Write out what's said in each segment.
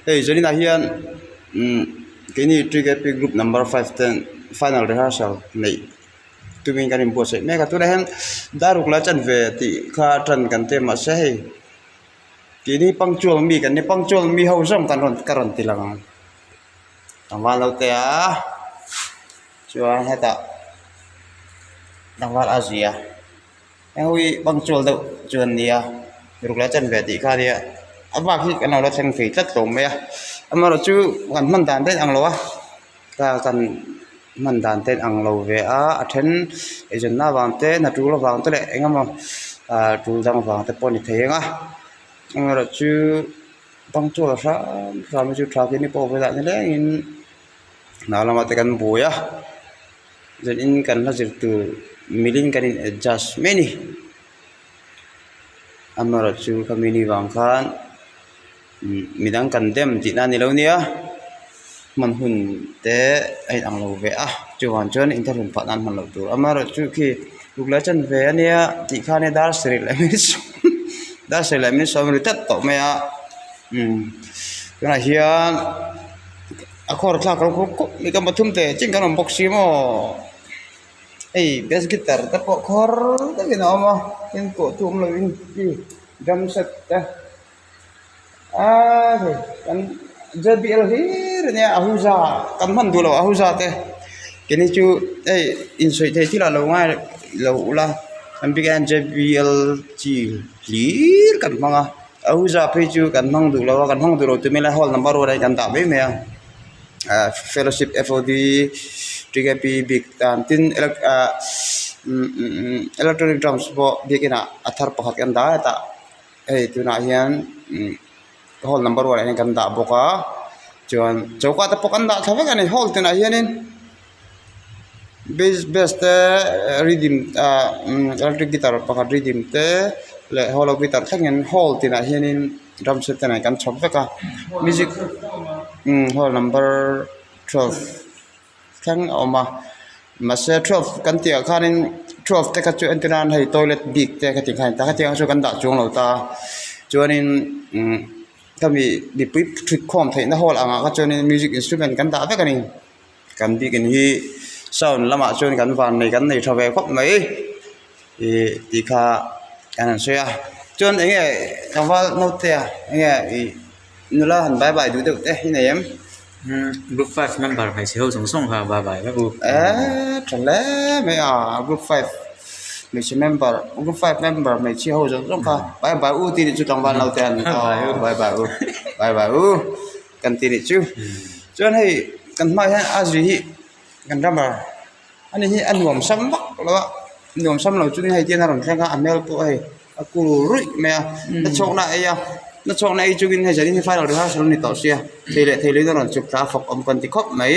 Hei zaninah hian umm keini T K P group number five ten final rehearsal neih tumin kan inbuatsaih mek a tunah hian dar ruk lai chanve tih kha tan kan ti a mahse hei keini punctual mi kan ni punctual mi ho zawng kan rawn ka rawn ti lang ang tlangval naute a chuan hetah tlangval a zia heng hi punctual deuh chu an nia ruk lai chanve tih kha a nia a bak hi kan lo la thleng thei tlat lo mai a amaherawhchu kan hman dan te a inang lo a. Thlalak kan hman dan te ang lo ve a a then eizawnna avang te hna tul avang te leh eng emaw ah tul dang avang te pawh a ni thei ang a amaherawhchu punctual hram hram hi chu tha khi ni pawh velah nilengin hna lamah te kan buai a zanin kan hla zir tur milin kan in adjust mai a ni amaherawhchu khami ni vang khan. Midang kan dem tihna a ni lo nia hman hun te a inang lo ve a chuvang chuan inthlahrun phah nan hman loh tur amaherawhchu khi ruk leh chanve a nia tih khan hei dar sarih leh minute sawm dar sarih leh minute sawm a ri tlat tawh mai a umm tunah hian a khawr thlak lo khawp khawp mai ka pathum te chin kan awm bawk si maw hei bass guitar te pawh khawr takin a awm a tin pawh tu awm lovin drum set te. Aaa hei kan J B L hlir ania Ahuja kan hman duh loh Ahuja te keini chu hei insawi theih thil ah lo ngai lo ula kan bik hian J B L chi hlir kan hmang a Ahuja phei chu kan hmang duh lo a kan hmang duh lo tih hmel a hall number one ah hian kan dah mai mai a ah fellowship F O D T K P bik tan tin ah electronic drums pawh biakin ah a thar pakhat kan dah a hetah. Hei tunah hian hall number one ah hian kan dah bawk a chuan choka te pawh kan dah thla vek a ni hall tinah hianin bass bass te rhythm ah electric guitar pakhat rhythm te leh hollow guitar thlengin hall tinah hianin drum set te nen kan chhawp vek a music hall number twelve. Thleng a awm a mahse twelve kan tih ah khanin twelve te kha chu entir nan hei toilet bik te ka tih kha a ni ta hetiang chu kan dah chuang lo ta chuanin umm khami mipui thut khawm theihna hall ang ah kha chuanin music instrument kan dah vek a ni kan biakin hi sound lamah chuan kan van nei kan nei tha ve khawp mai ih tih kha kan han sawi a chuan eng nge tlangval naute a eng nge ih. Nula han bye bye duh deuh te hi nei em? Umm group five member hmeichhe ho zawng zawng kha bye bye vek u. Eee tha hle mai a group five hmeichhe member group five member hmeichhia ho zawng zawng kha bye bye u tih nih chu tlangval naute an aw bye bye u bye bye u kan tih nih chu. Chuan hei kan hmaah hian a zui hi kan drummer ani hi a nuam sam vak lo a nuam sam lo chu hei tihian a rawn thleng a a hmel pawh hei. A kul ruih mai a na chhawkna a ei a na chhawkna ei chungin hei zanin hi final rehearsal a ni tawh sia thei leh thei loin a rawn chhuk thla a fawk awm kan ti khawp mai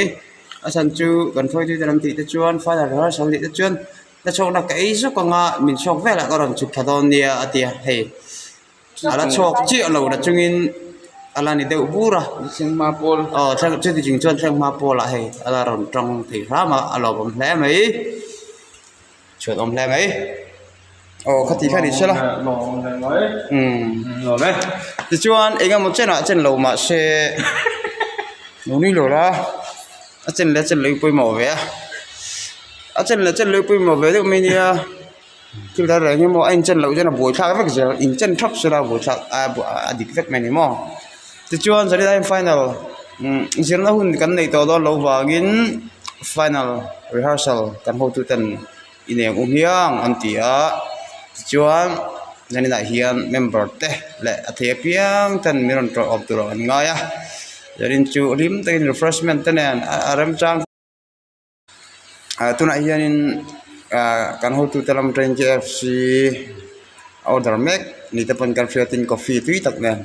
a chhan chu kan hruaitu ten an tih te chuan final rehearsal nih te chuan na chhawkna ka ei zuk anga min chhawk velah ka rawn chhuk thla dawn nia a ti a hei a la chhawk chiah lo na chungin a la ni deuh bur a aw chuti chung chuan thleng hma pawl ah hei a la rawn tawng thei hram a a lawmawm hle mai. Chhuat awm hle mai aw khati kha ni sela umm tichuan eng emaw chenah chen lo mahse lo nui lo la a chen leh a chen loh hi pawimawh ve a a chen leh chen loh hi pawimawh ve deuh mai nia thil dang reng emaw a inchen loh chuan a buaithlak vek zel inchen thap sela a buaithlak a dik vek mai a ni maw tichuan zan final umm zirna hun kan neih tawh dawn loh vangin final rehearsal kan hotu ten ineng u hmiang an ti a tichuan zaninah hian member te leh a thei apiang ten min rawn tlawh awm tur ah an ngai a zanin chu hlim takin refreshment te nen a remchang ah tunah hianin ah kan hotu te lam atangin K F C order mek ni te pawn kan hriatin coffee tui tak nen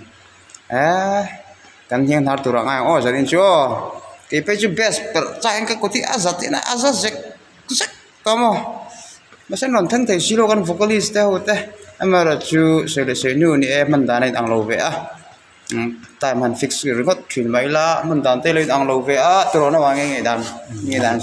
eee kan hniang hnar tur ah ngai ang aw zanin chu aw kei phei chu best perh chak in ka kut hi a za tihna a za zek zek tawh maw mahse an rawn thleng thei silo kan vocalist te ho te amaherawhchu sawi leh sawi hnu ni e hman dan a inang lo ve a time han fix ringawt thin mai ila hman dan te lo inang lo ve a turawn avangin ngaihdan ngaihdan.